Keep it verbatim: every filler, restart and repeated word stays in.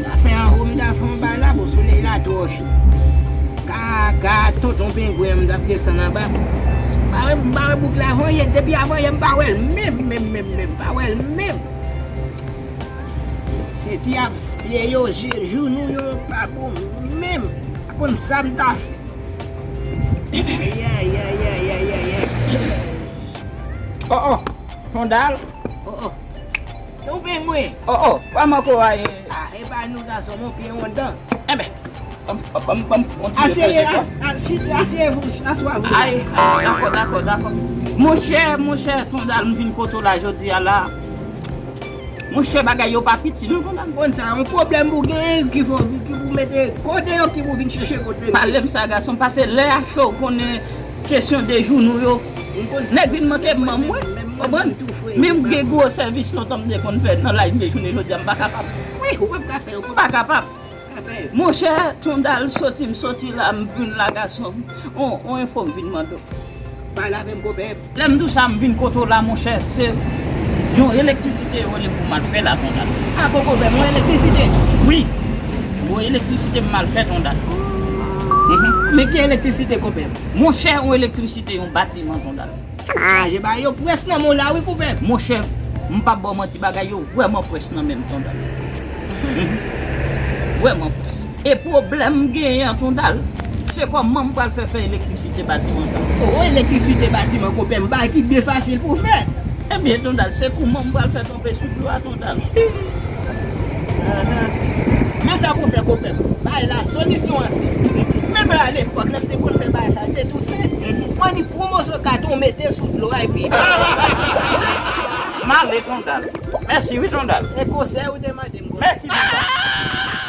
Ta fè anwo, m ta fè yon bagay la, bon, solèy la twò cho. Kaka, tonton pengwen, m t ap desann anba. M pa wè, m pa wè boug la avanyè, depi avanyè, m pa wè l menm, menm, menm, menm, m pa wè l menm. Senti ap pye yo, je, jounou yo, pa bon menm. Pa konn sa m ta fè. Ay, ay, ay, ay, ay, ay, ay. Oh, oh, Tondal. Oh, oh. Tonton pengwen. Oh, oh, pa manke w a, eh. Ah, e pa nou gason, mon pye yon dan. Enben, banm, banm, banm, on ti Aseye, repose, as-, as-, chita, aseye vou, aswa vou. Ay, ay, dakò, dakò, dakò. Monchè, monchè, Tondal, m vin kote w la jodi a la. Monchè, bagay yo pa piti, non, Tondal. Konn sa, yon pwoblèm pou genyen, ki fò, ki pou mete kote yo, ki pou vin chèche kote m. Pale m sa, gason, pase lè a cho, ou konnen kesyon de jounou yo. Nèg vin manke m, mwen, konprann? Men m gen gwo sèvis lontan m te konn fè nan live, men jounen jodi a, m pa kapab. Wi, ou p ap ka fè, ou p ap ka fè. Monchè, Tondal, soti m soti la, m vin la, gason. On, on enfo m vin mande w. Pale avè m, konpè. Lè m di w sa, m vin kote w la, monchè, se yon elektrisite yo rele m pou m al fè la, Tondal. Ah, bon, konpè, yon elektrisite? Wi. Bon, elektrisite m al fè, Tondal. Mhm. Men ki elektrisite, konpè? Monchè, yon elektrisite, yon batiman, Tondal. Ah, je ba yo près nan men w la, wi, konpè. Monchè, m p ap ba w manti, bagay yo vrèman près nan men m, Tondal. Mhm. Vrèman près. E pwoblèm m genyen an, Tondal, se kòman m pral fè fè elektrisite batiman sa. Oh, elektrisite batiman, konpè, m bagay ki byen fasil pou fè. Ebyen, Tondal, se kouman m pral fè tonbe sou dlo a, Tondal. Men sa pou fè, konpè m. Bay la, solisyon an se. Menm alepòk, lè m te konn fè bagay sa, l te tou senp. Mwen ni gwo moso katon mete sou dlo a, epi. M ale, Tondal. Mèsi, wi, Tondal. E konsèy ou te mande m, konpè. Mèsi, Tondal.